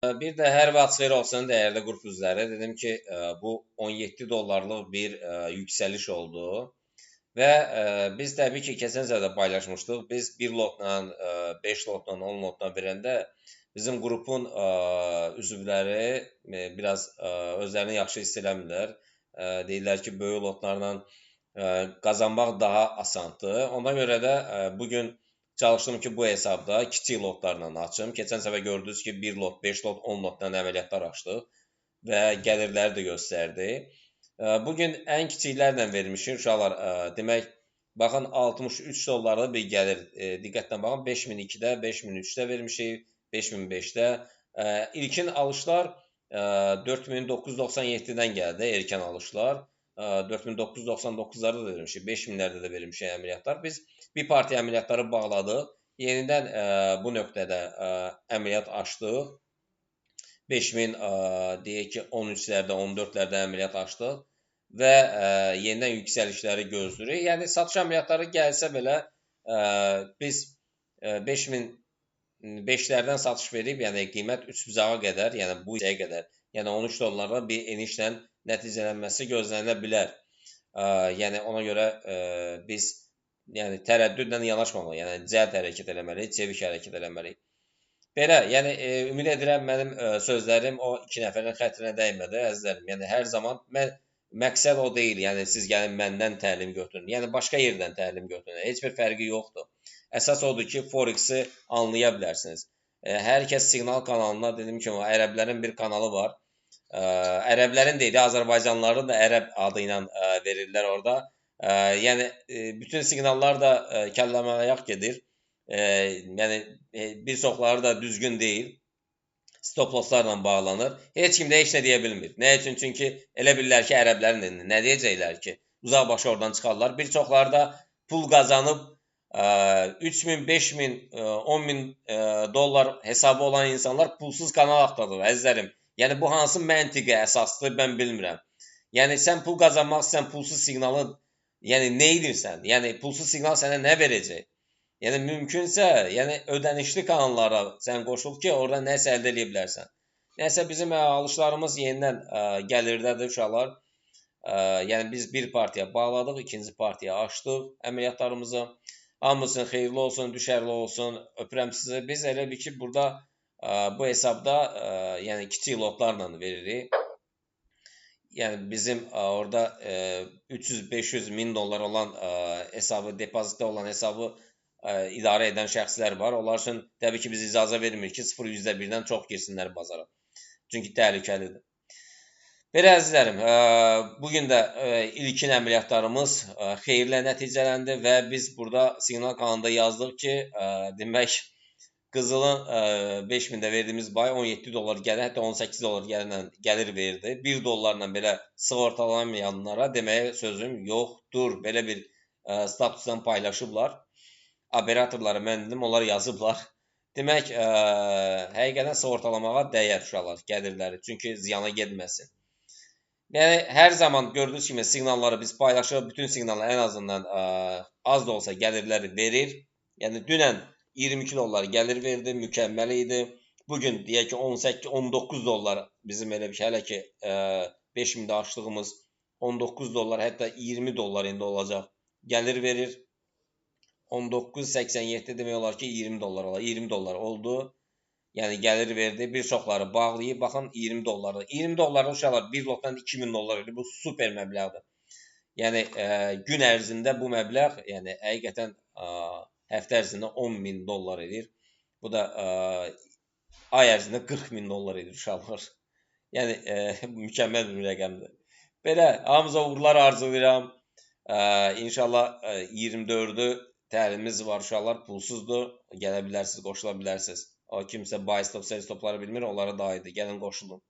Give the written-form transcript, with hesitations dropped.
Bir də hər vaxt xeyir olsun dəyərli qrup üzvləri. Dedim ki, bu 17 dollarlıq bir yüksəliş oldu. Və biz təbii ki, keçən səfər də paylaşmışdıq. Biz 1 lotla, 5 lotla, 10 lotla verəndə bizim qrupun üzvləri biraz özlərini yaxşı hiss eləmirlər. Deyirlər ki, böyük lotlarla qazanmaq daha asandır. Ona görə də bugün çalışdım ki, bu hesabda kiçik lotlarla açım. Keçən səfər gördünüz ki, 1 lot, 5 lot, 10 lotla əməliyyatlar açdıq və gəlirləri də göstərdi. Bugün ən kiçiklərlə vermişik uşaqlar. Demək, baxın 63 dollarlıq bir gəlir. Diqqətlə baxın, 5002-də, 5003-də vermişik, 5005-də. İlkin alışlar 4997-dən gəldi, erkən alışlar. 4999-larda da vermişik, 5000-lərdə də vermişik əməliyyatlar. Biz bir partiya əməliyyatları bağladıq. Yenidən bu nöqtədə əməliyyat açdıq. 5000 deyək ki, 13-lərdə, 14-lərdə əməliyyat açdıq və yenidən yüksəlişləri gözləyirik. Yəni satış əməliyyatları gəlsə belə biz 5005-lərdən satış verib, yəni qiymət 3 bucağa qədər, yəni bu hissəyə qədər, yəni 13 dollarla bir enişlə nəticələnməsi gözlənilə bilər. Yəni ona görə biz yəni tərəddüdlə yanaşmamalıyıq, yəni cəld hərəkət eləməliyik, çevik hərəkət eləməliyik. Belə, yəni ümid edirəm mənim sözlərim o iki nəfərin xətrinə dəymədi, əzizlərim. Yəni hər zaman mən məqsəd o deyil, yəni siz gəlin məndən təlim götürün. Yəni başqa yerdən təlim götürün. Heç bir fərqi yoxdur. Əsas odur ki, Forex-i anlaya bilərsiniz. Hər kəs siqnal kanalına, dedim ki, o ərəblərin bir kanalı var. Ərəblərin deyil, Azərbaycanlıların da ərəb adı ilə verirlər orada. Yəni bütün siqnallar da kəlləməyaq gedir. Yəni bir çoxları da düzgün deyil. Stop losslarla bağlanır. Heç kim də heç nə deyə bilmir. Nə üçün? Çünki elə bilirlər ki, ərəblərin nə deyəcəklər ki, uzaq başı oradan çıxarlar. Bir çoxları da pul qazanıb 3000, 5000, 10000 dollar hesabı olan insanlar pulsuz kanal axtarır, əzizlərim. Yəni bu hansı məntiqə əsasdır, mən bilmirəm. Yəni sən pul qazanmaq istəyirsən, pulsuz siqnalı, yəni nə edirsən? Yəni pulsuz siqnal sənə nə verəcək? Yəni mümkünsə, yəni ödənişli kanallara sən qoşul ki, orada nəsə əldə eləyə bilərsən. Nəsə bizim alışlarımız yenidən gəlirdədir uşaqlar. Yəni biz bir partiya bağladıq, ikinci partiya açdıq əməliyyatlarımızı. Hamısının xeyirli olsun, düşərli olsun. Öpürəm sizi. Biz elə bir ki, burada bu hesabda yəni kiçik lotlarla veririk. Yəni bizim orada 300-500 min dollar olan hesabı, depozitdə olan hesabı idarə edən şəxslər var. Onlar üçün təbii ki, biz icazə vermirik ki, 0,1-dən çox girsinlər bazara. Çünki təhlükəlidir. Belə əzizlərim, bugün də ilkin əməliyyatlarımız xeyirlə nəticələndi və biz burada siqnal kanalında yazdıq ki, demək, qızılın 5000-də verdiyimiz bay 17 dollar gəlir, hətta 18 dollar gəlir verdi. 1 dollarla belə sığortalanmayanlara deməyə sözüm yoxdur. Belə bir statusdan paylaşıblar. Operatorları mən dedim, onlar yazıblar. Demək, həqiqətən sığortalamağa dəyər uşaqlar gəlirləri, çünki ziyana getməsin. Yəni, hər zaman gördüyünüz kimi siqnalları biz paylaşırıq, bütün siqnallar ən azından az da olsa gəlirləri verir. Yəni, dünən 22 dollar gəlir verdi, mükəmməl idi. Bugün deyək ki, 18-19 dollar bizim elə bir şey, hələ ki 5000-də açdığımız 19 dollar, hətta 20 dollar indi olacaq gəlir verir. 19.87 demək olar ki, 20 dollar olar. 20 dollar oldu. Yəni gəlir verdi. Bir çoxları bağlayıb. Baxın 20 dollardır. 20 dollardan uşaqlar bir lotdan 2000 dollar edir. Bu super məbləğdir. Yəni gün ərzində bu məbləğ, yəni həqiqətən həftə ərzində 10.000 dollar edir. Bu da ay ərzində 40.000 dollar edir uşaqlar. Yəni mükəmməl bir rəqəmdir. Belə hamımıza uğurlar arzulayıram. İnşallah 24-ü təlimimiz var uşaqlar, pulsuzdur. Gələ bilərsiniz, qoşula bilərsiniz. O kimsə buy stop, sell stopları bilmir, onlara da aiddir. Gəlin qoşulun.